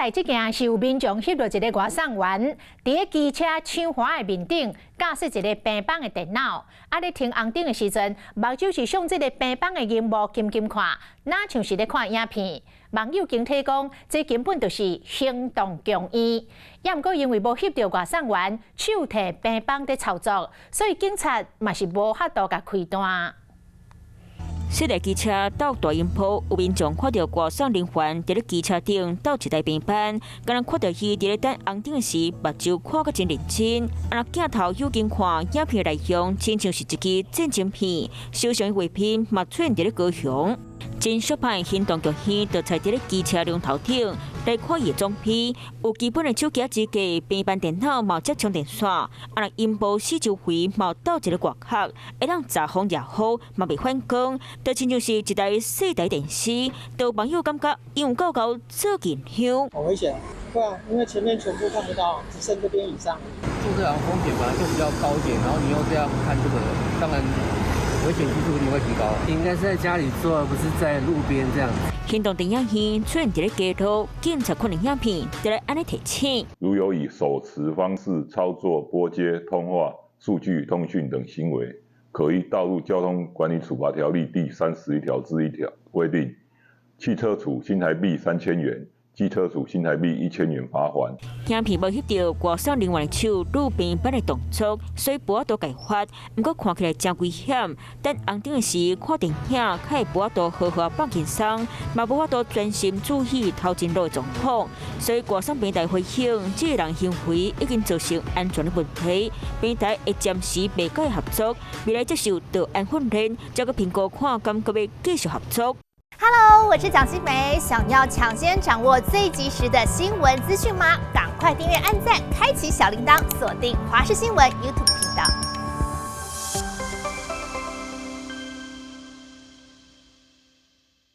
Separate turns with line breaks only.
來這件是有民眾翕著一個外送員，佇咧機車搶環的面頂駕駛一個平板的電腦，啊咧停紅燈的時陣，目睭是向這個平板的螢幕緊緊看，若像是咧看影片。網友警惕講，這根本就是行動強醫。也毋過因為無翕著外送員手提平板佇操作，所以警察嘛是無法度共開單。
這台機車鬥大音波，有民眾看著外送人員佇咧機車頂鬥一台平板，敢若看著伊佇咧等紅燈時，目睭看甲真認真。啊，鏡頭向緊看，影片內容親像是一支戰爭片，手上的畫面嘛出現佇咧高雄。真小派行動劇院就坐佇咧機車龍頭頂來看伊的總片，有基本的手機支架、平板電腦，嘛接充電線，啊，若螢幕四周圍嘛鬥一個外殼，會當遮風遮雨，嘛袂反光，就親像是一台細台電視。都網友感覺有夠𠢕做鏡香。
好危險，對啊，因為前面全部看不到，只剩這邊以上。
做這行風險本來就比較高一點，然後你又這樣看這個，當然危險係數一定會提高。
應該是在家裡做，而不是在路邊這樣子。
行動電影院出現佇咧街頭，警察看著影片，就來按呢提醒。
如有以手持方式操作撥接通話、數據通訊等行為，可依《道路交通管理處罰條例》第31條之1條規定，汽車處新台幣3000元，機車處新台幣1000元罰鍰。
影片無翕著外送人員的手擼平板的動作，所以無法度共罰。毋過看起來真危險。等紅燈時看電影，較會無法度好好放輕鬆，嘛無法度專心注意頭前路的狀況。所以外送平台回應，這個人行為已經造成安全的問題。平台會暫時袂共伊合作，未來接受導安訓練，再閣評估看敢閣欲繼續合作。
Hello，我是蔣新梅，想要搶先掌握最及時的新聞資訊嗎？趕快訂閱、按讚、開啟小鈴鐺，鎖定華視新聞 YouTube 頻道。